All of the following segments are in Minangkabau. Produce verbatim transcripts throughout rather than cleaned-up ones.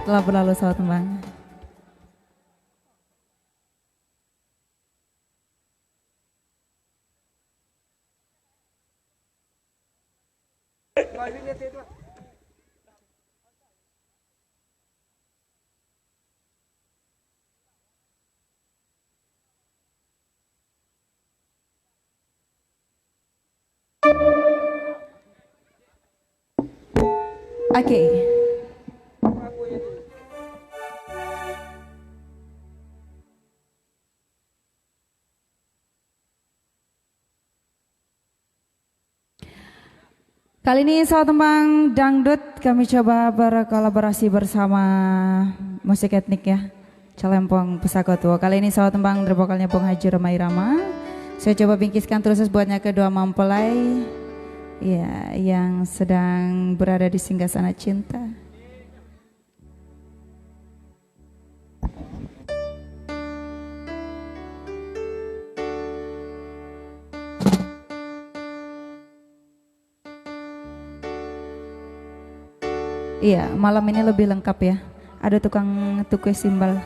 Telah berlalu sawat tembang. Oke. Kali ini sawat tembang dangdut, kami coba berkolaborasi bersama musik etnik ya, Calempong Pusako Tuo. Kali ini sawat tembang dari vokalnya Bung Haji Rhoma Irama. Saya coba bingkiskan terus buatnya kedua mempelai ya, yang sedang berada di singgasana cinta. Iya, malam ini lebih lengkap ya. Ada tukang tukui simbal.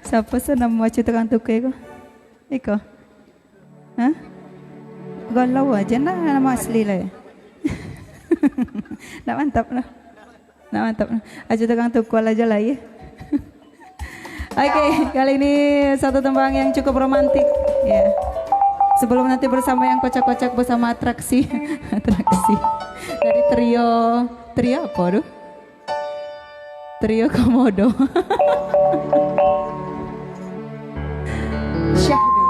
Siapa sih nama macu tukang tukui ko? Iko. Hah? Galau aja nah nama asli lah ya. Nak mantap lah. Nak mantap. Aja tukang tukul aja lah ya. Oke, kali ini satu tembang yang cukup romantis. Ya. Sebelum nanti bersama yang kocak-kocak bersama atraksi. Atraksi. Dari trio, trio apa tuh? Trio Komodo. Syahdu.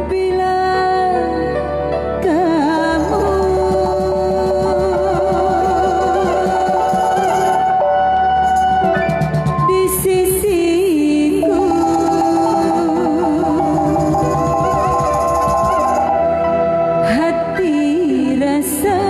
Bila kamu di sisiku, hati rasa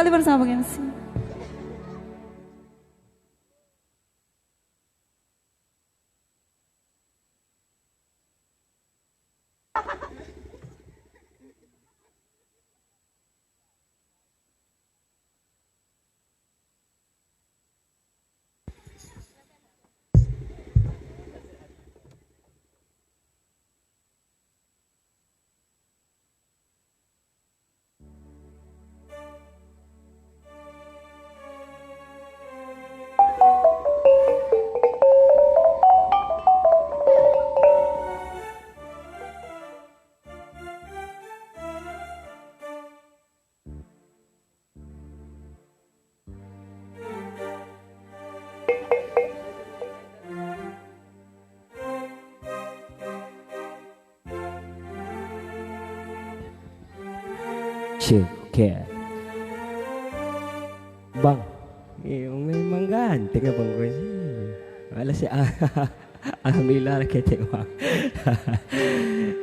Kembali bersama Bang M C. Cek, oke. Bang, eh, memang ganteng abang ko ni. Alah, si-, alhamdulillah lah ketek, Bang.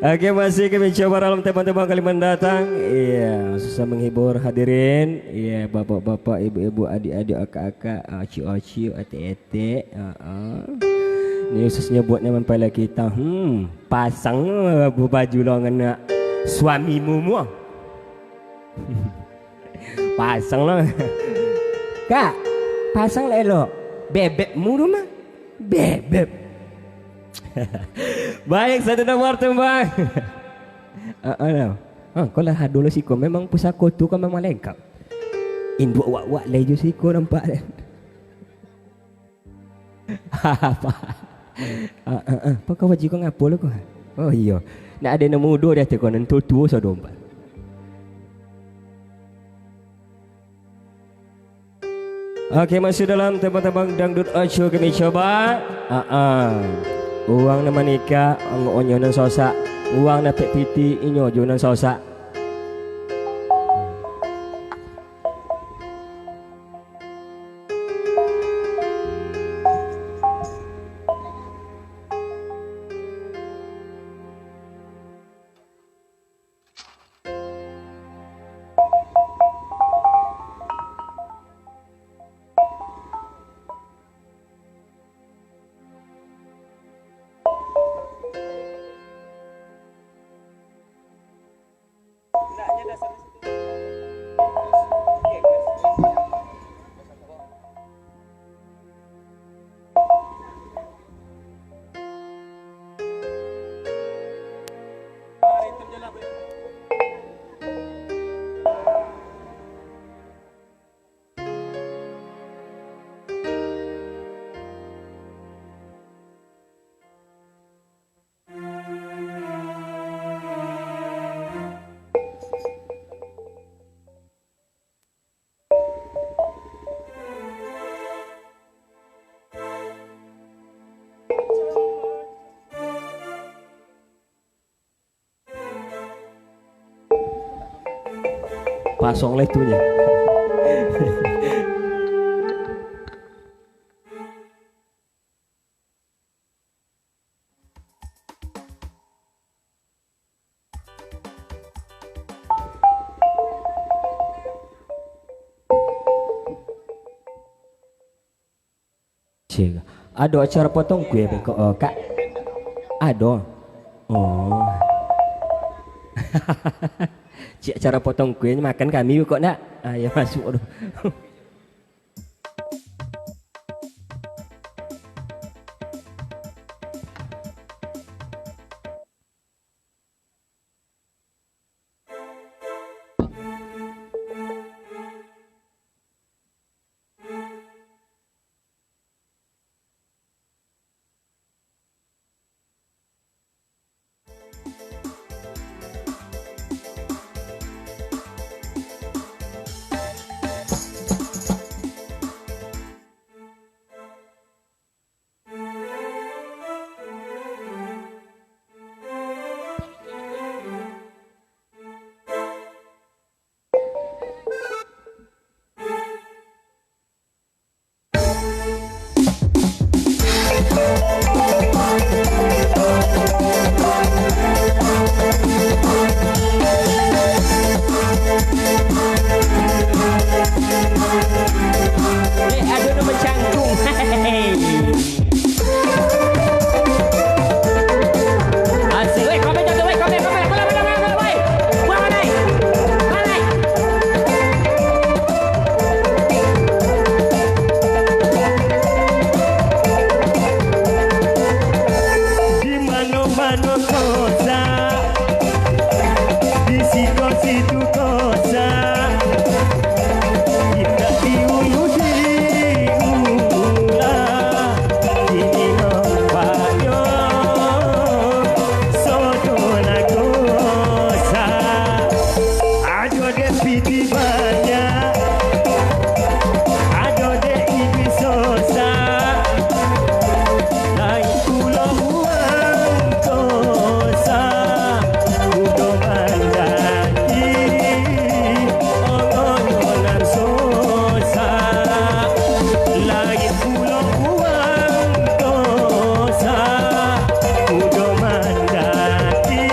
Oke, masih kami coba dalam tema-tema kali mendatang. Iya, susah menghibur hadirin. Iya, bapak-bapak, ibu-ibu, adik-adik, akak-akak, acik-acik, atek-atek. Heeh. Ni khususnya buat nan mempelai kita. Hmm, pasang baju lo ngena suamimu muah. Pasang lah. Kak, pasang lah elok. Bebek mulu mah. Bebek. Baik, satu nomor tumbang. Ah, ah, nah. Ah, kau lah dulu siko. Memang pusako tu kau memang lengkap. Induak wak-wak lai jo siko nampak. Apa? Ah, ah, ah. Apa kau baju kau ngapo lo kau? Oh iyo. Nak ado nan mudo di ateh kau, nan tuo-tuo sado, Pak. Oke, masuk dalam tembang-tembang dangdut oco kami coba. Ah, ah. Urang nan manikah, angok onyo nan sosak. Urang dapek piti, inyo jo nan sosak. Pasang lah itunyo. Cik, ado acara potong kue beko, oh, Kak? Ado. Oh. Cik, acara potong kue ni makan kami kok ndak? Ah, ya, masuk tu. Kosa, di siko situ kosa, indak diulu diula, kini nampaknyo sodo lah kosa. Ado dek pitih banyak, ado dek iduik sosa, lain pulo urang kosa. Kudo mandaki, ongonyo nan sosa, lain pulo urang kosa. Kudo mandaki,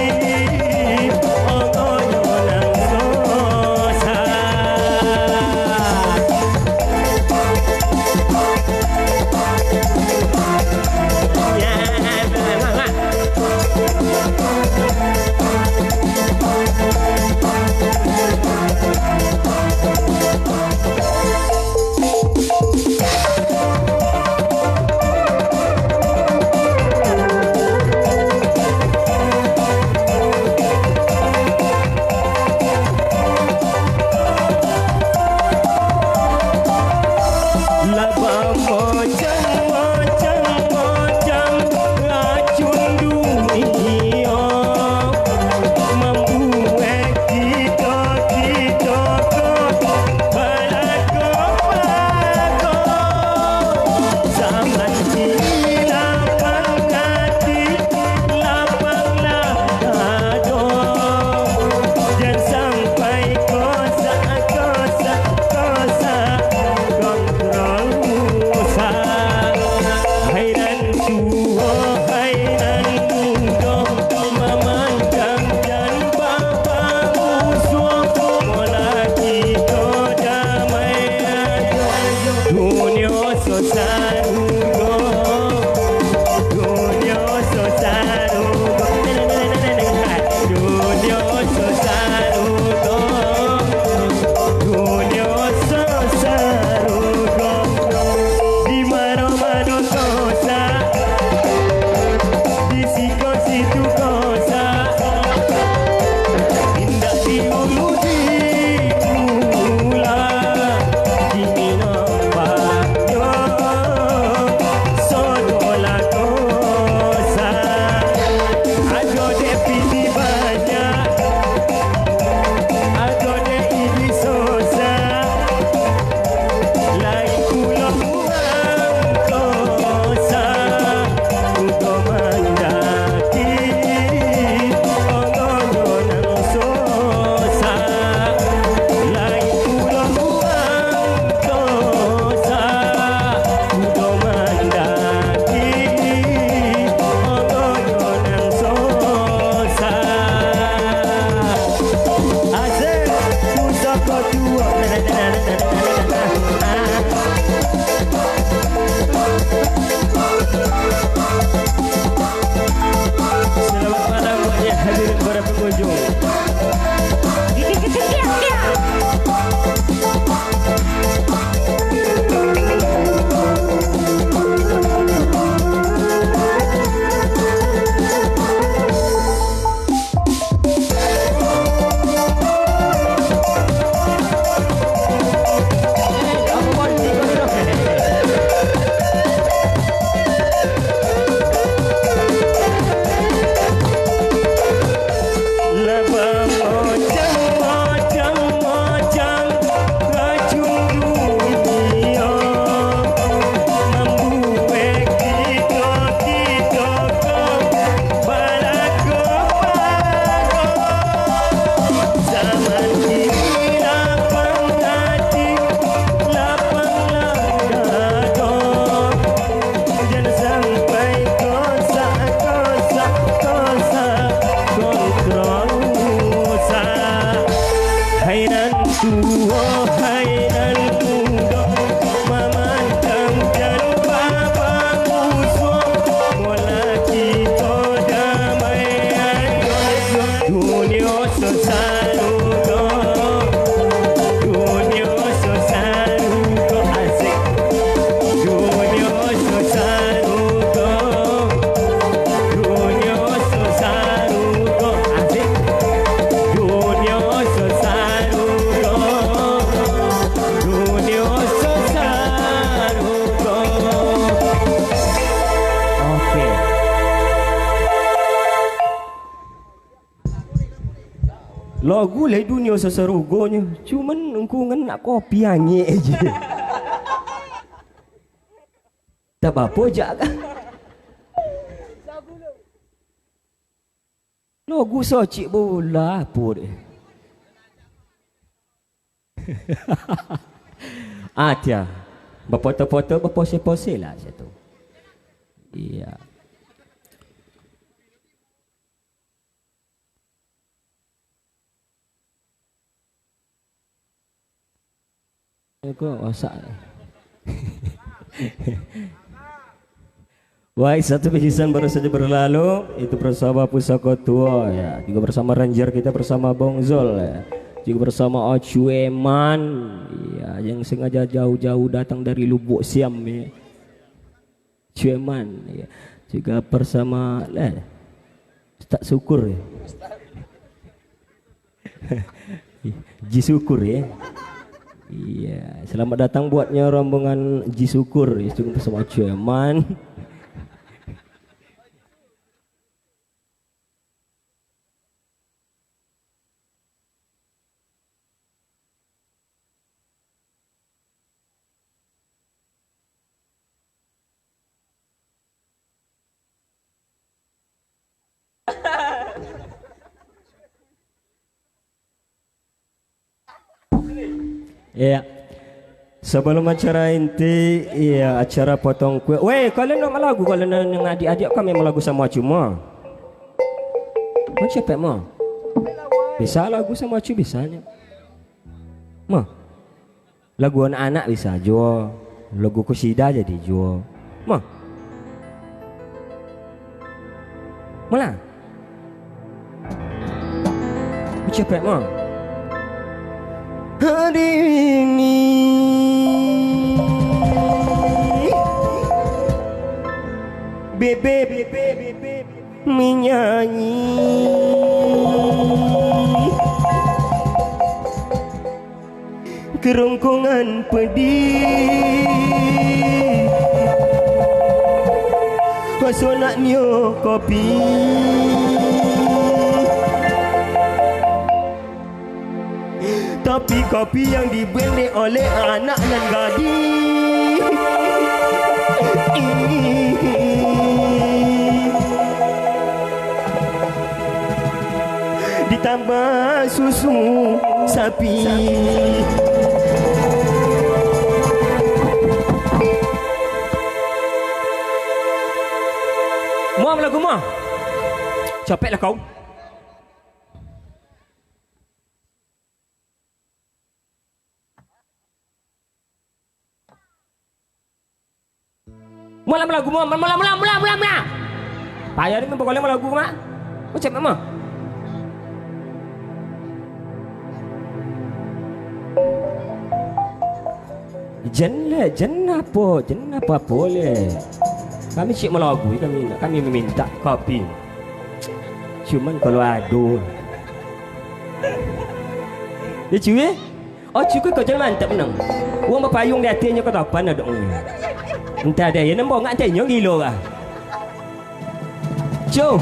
ongonyo nan sosa. Lah bamocang-mocang-mocang racun dunia, mambuek kito-kito ko balako-bako. Zaman kini lapang ati, lapanglah dado, jan sampai kosa, kosa, kosa, kontrol usah. Hai nan tuo, hai nan mudo, mamandang jan babamusuah, molah kito damai ajo. Dunio so sarugo, dunio so sarugo, dunio so sarugo, dunio so sarugo. Di mano-mano kosa, di siko situ kosa, indak diulu diula, kini nampaknyo sodo lah kosa. Ado dek pitih banyak, ado dek iduik sosa, lain pulo urang kosa. Kudo mandaki, ongonyo nan sosa, lain pulo urang kosa. Kudo mandaki, ongonyo nan sosa. Asik, pusako tuo. Selamat malam buat yang hadirin para pengunjung. Lagu lai dunia sasarugonyo, cuman ngku ngan nak kopi angek je. Tak apo jak kan? Lagu socik bola apo deh. Ah, tia. Bafoto-foto, bapose-pose lah situ. Iya. Ko wasak. Baik, satu bingkisan baru saja berlalu, itu bersama Pusako Tuo, ya, juga bersama Ranger kita, bersama Bong Zul, ya, juga bersama Ocu Eman, ya, yang sengaja jauh-jauh datang dari Lubuk Siam, ya. Cueman, ya. Juga bersama, eh, Ustaz Syukur, ya. Ji Syukur, ya. Iya, selamat datang buatnya rombongan Ji Syukur, ya, juga bersama Cueman. Iya. Sabalum acara inti, iya, acara potong kue. Weh, kalian nak malagu, kalian nan, nan adiak-adiak kami malagu samo Acu, ma. Macam apa, ma? Bisa lagu samo Acu, bisanya. Ma. Lagu anak-anak bisa juo, lagu kosida jadi juo. Mah. Malah. Capek mah. Hari ini, bebe, bebe, bebe, menyanyi. Kerongkongan pedih, raso nak nio kopi. Tapi kopi yang dibuek dek oleh anak nan gadih. Ditambah susu sapi. Muah balagu, muah. Capeklah kau. Mula, mula, gumua, mula, mula, mula, mula, mula, mula. Payah ni mampagoleh mula gumua. Macam mana? Jan lah, jan apo, jan apo-apo leh. Kami cik malagu, kami nak, kami mamintak kopi. Cuman kalau ado. Lucu, eh? Oh, cukuik kau jan mantap menang. Urang bapayuang di ateh nyo ka topan ado. Entah deh, yo nan bongak entah nyo gilo kah. Cu.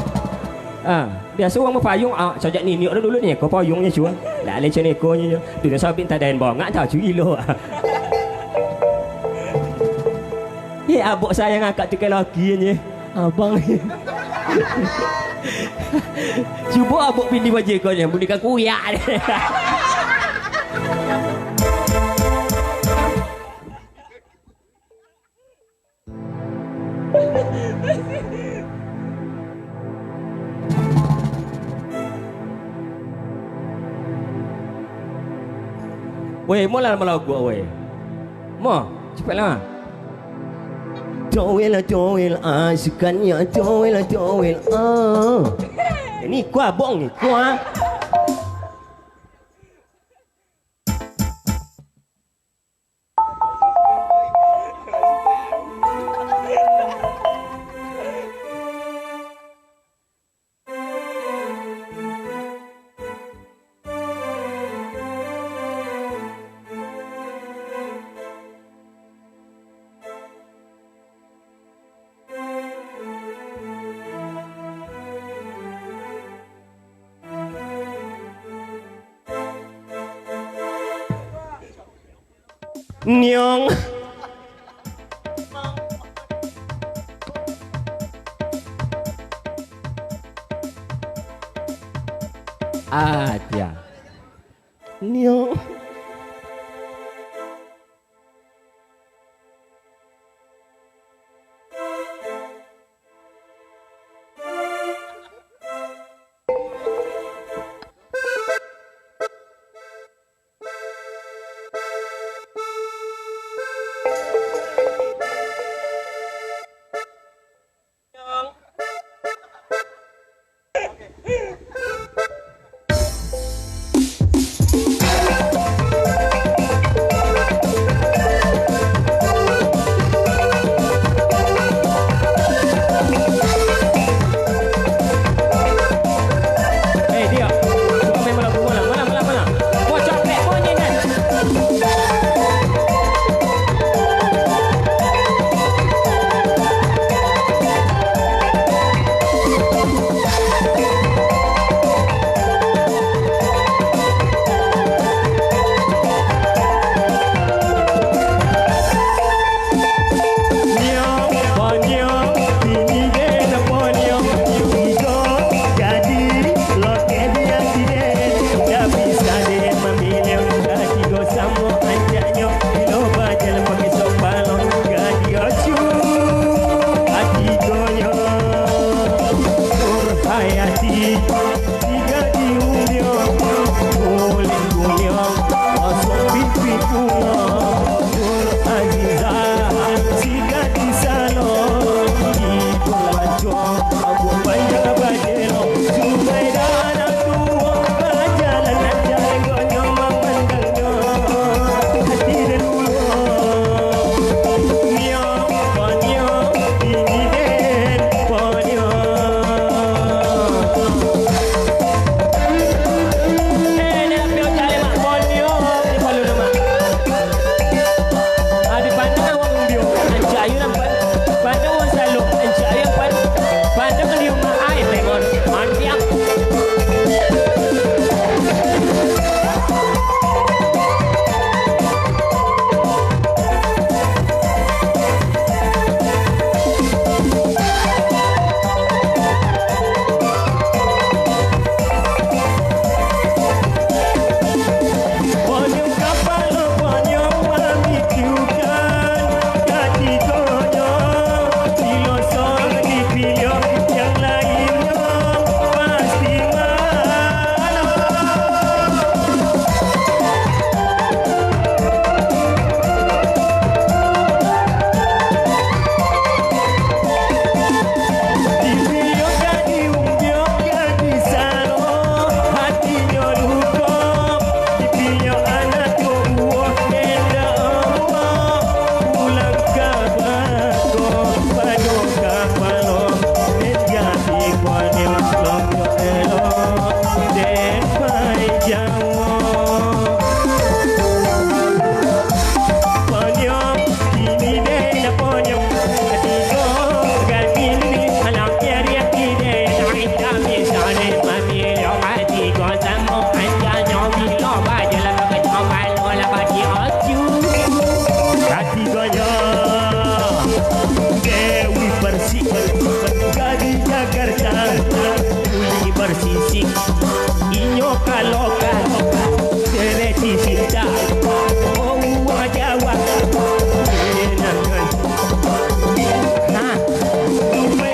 Ah, biaso urang bapayuang, ah, sajak niniak dah dulu ni, ko payuangnyo cu. Lah, leceh neko nyo. Tu dah sabik entah deh bongak, entah cu gilo. Eh, abok sayang akak tu kalau laki nyo. Abang. Cubo abok bini bajiko nyo, bunyi ka kuyak. Weh, mo lah malagu, weh. Mo, capeklah. Toel, toel, ah, sukanya toel, toel, ah. Ni kuah bong ni, kuah. Nyong. Aja. Nyong. Eh, diam. Bukan main bola, bola, bola, bola, bola. Kocok, eh, bunyi, Nan. Katigonyo, Dewi Persik, gadih Jakarta, kulik barsisik, inyo kalokan, seleti cinta, oh, uwang Jawa, enakan. Nah, duwe.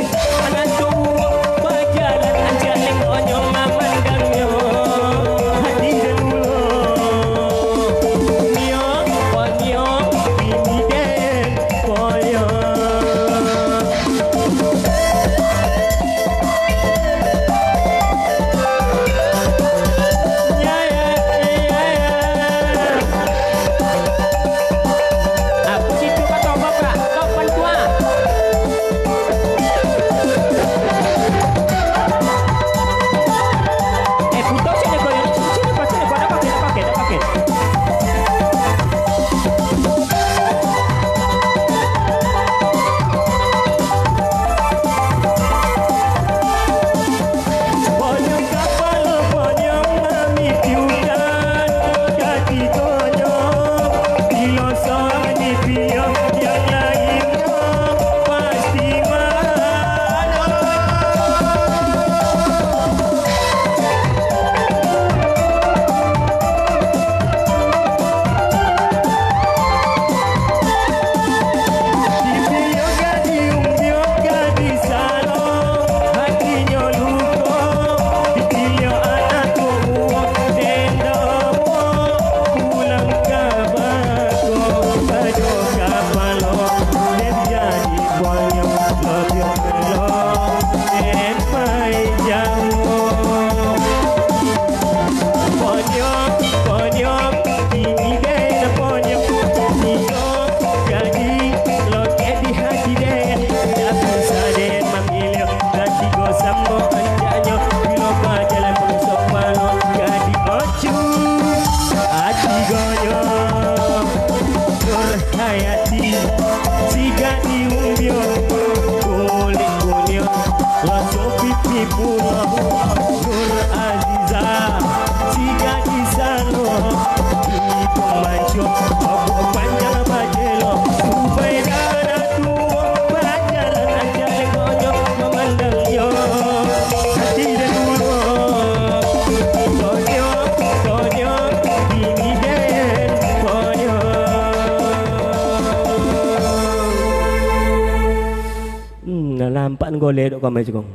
Pan golek dok kami cukong.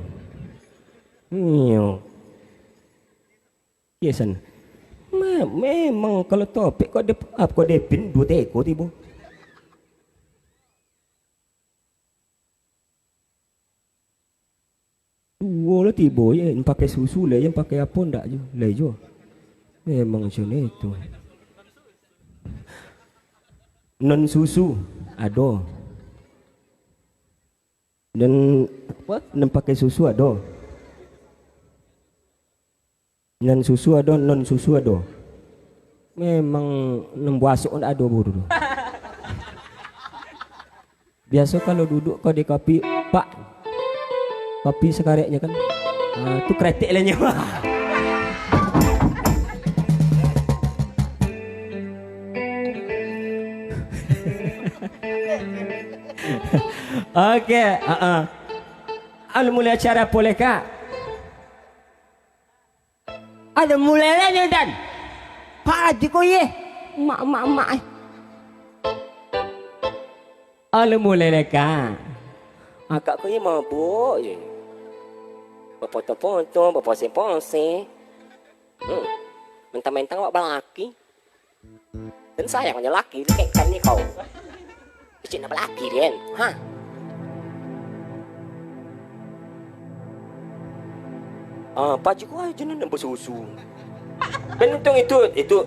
Iyo. Iyo, San. Me-, memang kalau Topik kok dep-, ap-, kok Depin duo teko tibo. Duo lah tibo, yo, nan pakai susu lai, nan pakai apo ndak jo, lai jo. Memang macam itu. Non susu, ado. Nan, apo? Nan pakai susu ado. Nan susu ado, non susu ado. Memang nan buasok ndak ado bodoh tu. Biaso kalau duduk kau di kopi, "Pak, kopi sakareknyo kan." Ah, tu kretek lah nyo. Oke, heeh. Anu mulai acara apo lai, Kak? Ado mulai lah nyo, Dan. Pak Haji ko, iye. Mak, mak, mak, eh. Ado mulai lah, Kak. Akak ko, iye, mabok je. Bapoto-poto, baposeng-poseng. Hmm. Mentang-mentang awak balaki. Dan sayangnya laki tu kayak ikan ni kau. Kecil nak balaki dia kan? Ha? Ah, paji ku aja ni nak basusu. Ben untung itu, itu.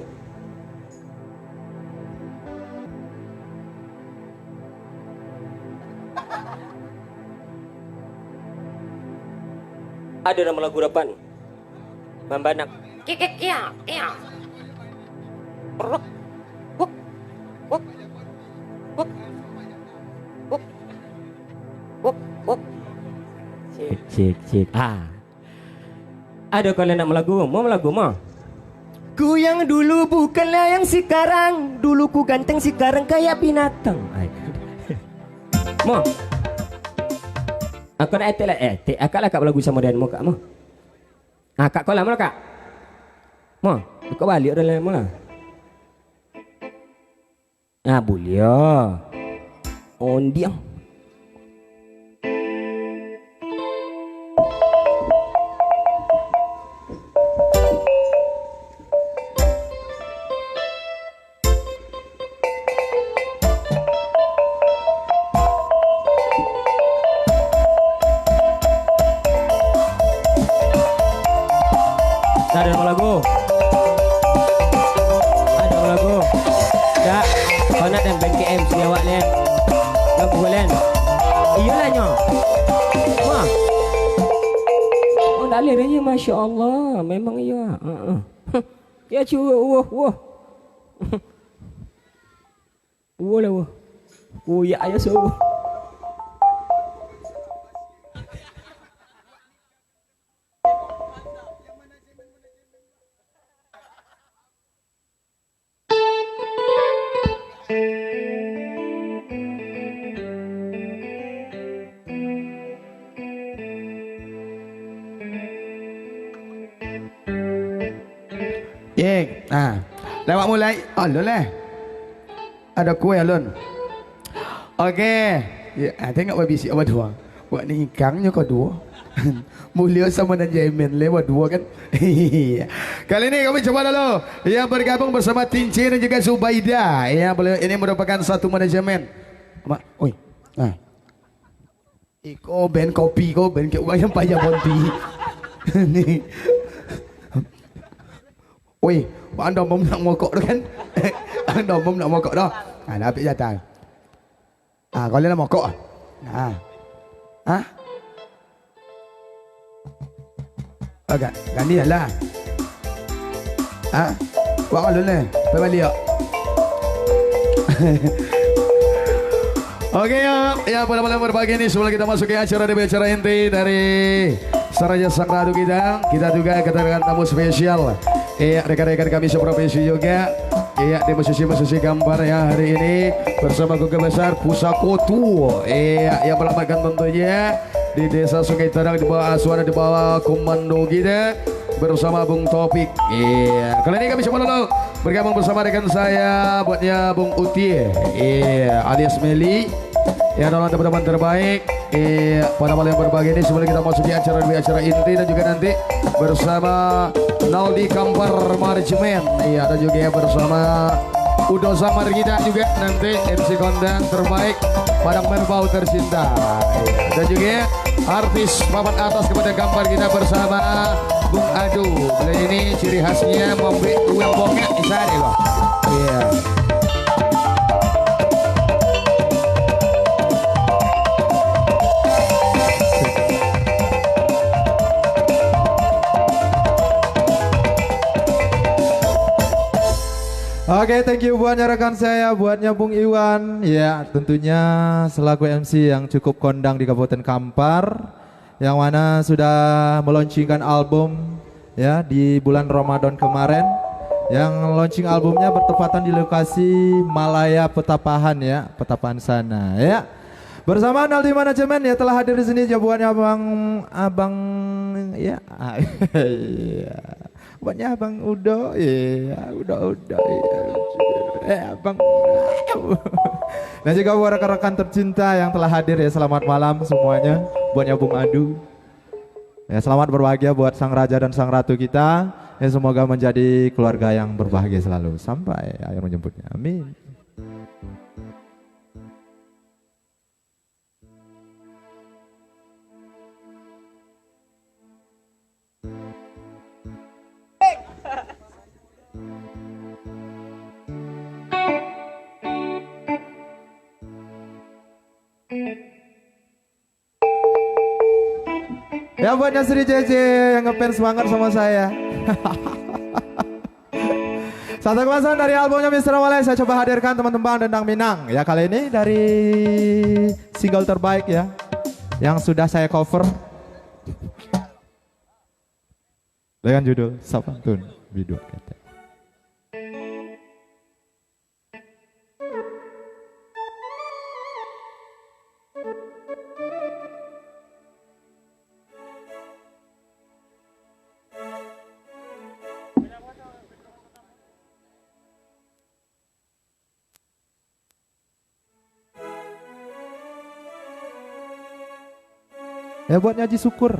Ada nama lagu rapan? Mambanak. Kik, kik, kia, kia. Ruk. Wuk. Wuk. Wuk. Wuk. Wuk. Cik, cik, cik. Ah. Ado kalian nak malagu? Mau malagu, mah? Ku yang dulu bukanlah yang sekarang. Dulu ku ganteng, sekarang kayak binatang. Ai. Mah. Aku nak etek lah, etek. Akak lah, Kak, balagu samo dengan mu, Kak, mah. Ah, Kak, kau lamo lah, Kak. Mah, kau baliak dah lamo lah. Ah, buliah. Ondiang. Nah, ada mau lagu. Ada mau lagu. Dak, kau nak dan band K M sini awak, Len. Lagu, Len. Iyalah, nyo. Wah. Oh, dak leren, ya, Masya Allah. Memang iya. Heeh. Ya, cuy, wah, wah. Wah lah, wah. Kuyak aja suruh. Ye, ah. Lah, awak mulai. Alun lah. Ado kue, alun. Oke. Ya, ah, tengok babisiak baduo. Wak ni ingkangnyo ko duo. Mulio samo nan Jemen le baduo kan. Iya. Kali ini kami coba dulu yang bergabung bersama Tince dan juga Zubaida. Ya, beliau ini merupakan satu manajemen. Mak, oi. Nah. Iko ben kopi ko, ben kek urang yang payah bonti. Ni. Oi, ando mom nak mokok tu kan? Ando mom nak mokok dah. Ah, dah habis jatah. Ah, kau lah mokok ah. Nah. Hah? Agak gani lah. Ah, wak alun eh. Pai baliak. Oke, ya, ya, pada malam berpagi ini, sebelum kita masuk ke acara, di acara inti dari Saraja Sangradu kita, kita juga kedatangan tamu spesial. Iya, rekan-rekan kami seprofesi juga. Iya, di musisi-musisi gambar ya hari ini bersama keluarga besar Pusakotu. Iya, yang melambatkan tentunya di Desa Sungai Terang, di bawah asuhan, di bawah komando kita bersama Bung Taufik. Iya, kali ini kami semua dulu bergabung bersama rekan saya, buatnya Bung Uti. Iya, alias Meli. Ya, doakan teman-teman terbaik. Eh, pada malam yang berbahagia ini, sebelum kita masuki acara demi acara inti dan juga nanti bersama Naldi Kampar Management, iya, dan juga bersama Udo Zamar kita juga nanti M C kondang terbaik Padang Merbau tercinta. Iya, dan juga artis papan atas Kabupaten Kampar kita bersama Bung Adu. Beliau ini ciri khasnya mambuek uang bongak di sana, Bang. Iya. Oke, thank you buatnya rekan saya, buatnya Bung Iwan. Ya, tentunya selaku M C yang cukup kondang di Kabupaten Kampar, yang mana sudah meluncurkan album, ya, di bulan Ramadan kemarin. Yang launching albumnya bertepatan di lokasi Malaya Petapahan, ya, Petapahan sana, ya. Bersama Naldi Manajemen, ya, telah hadir di sini, jawabannya Abang, Abang, ya, iya. Buatnya Abang Udo, iya, Udo, Udo, iya. Eh, Abang. Dan juga buat rekan-rekan tercinta yang telah hadir, ya, selamat malam semuanya. Buatnya Bung Adu. Ya, selamat berbahagia buat sang raja dan sang ratu kita. Ya, semoga menjadi keluarga yang berbahagia selalu sampai akhir menjemputnya. Amin. Ya, buatnya Sri J J yang ngefans banget sama saya. Satu kemasan dari albumnya Mister Walai, saya coba hadirkan teman-teman Dendang Minang. Ya, kali ini dari single terbaik, ya, yang sudah saya cover dengan judul Sapantun Biduak Ketek. Ya, buatnya Haji Syukur.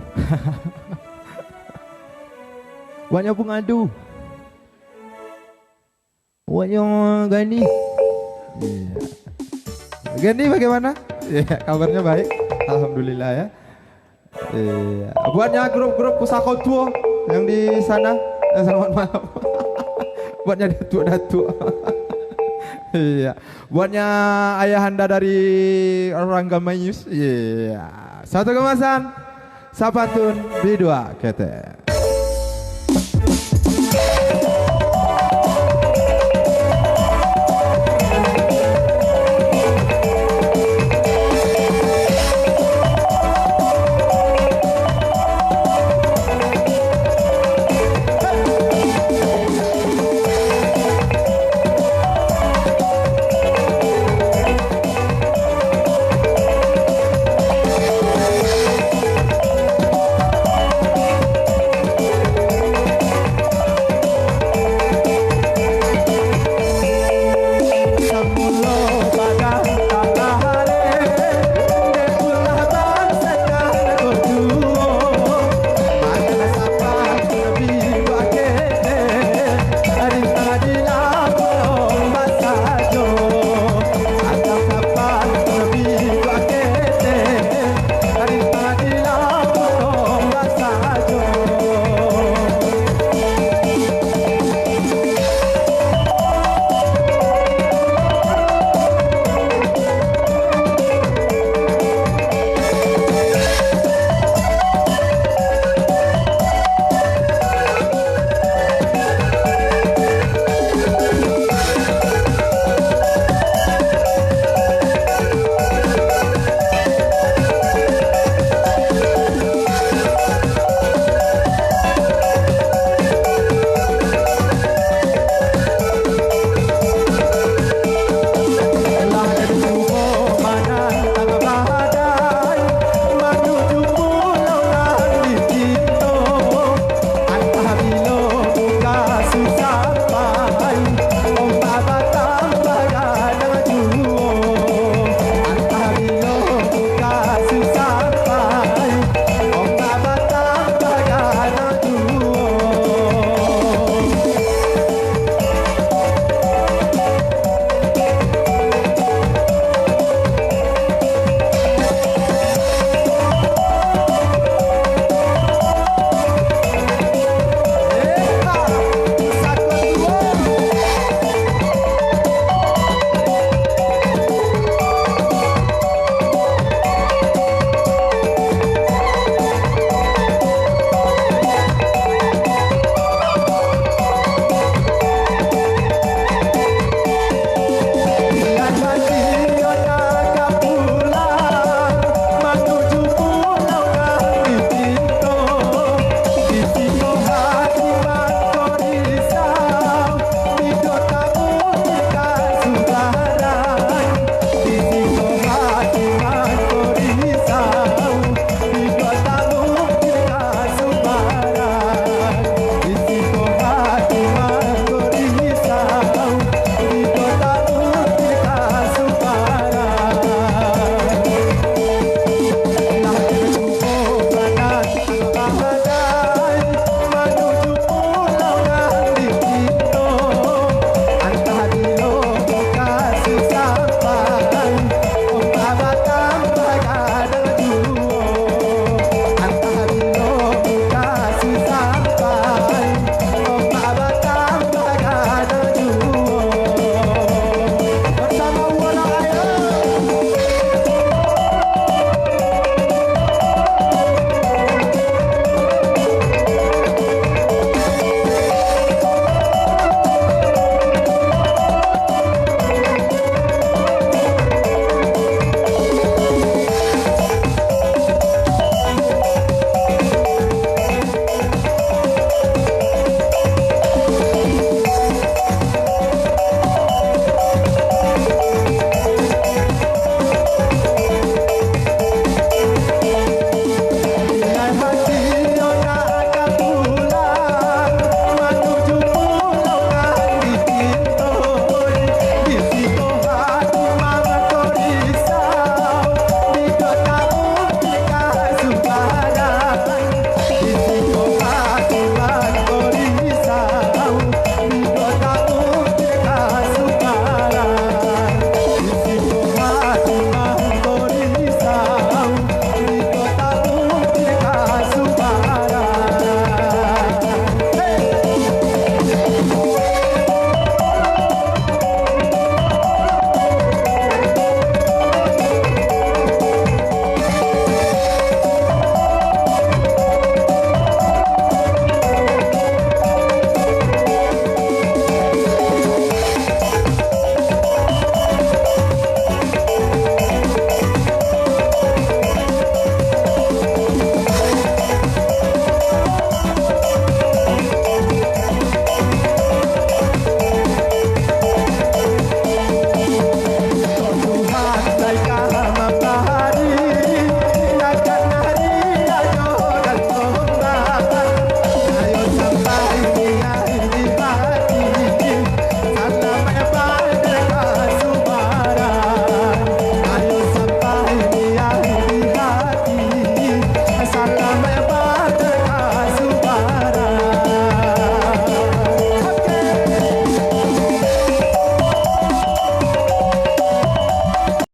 Buatnya Bung Adu. Buatnya Gani. Iya. Gani bagaimana? Iya, kabarnya baik. Alhamdulillah, ya. Iya. Buatnya grup-grup Pusako Tuo yang di sana. Eh, selamat malam. Buatnya datuk-datuk. Iya. Buatnya ayahanda dari Rangga Mayus. Iya. Satu kemasan. Sapantun Biduak Ketek.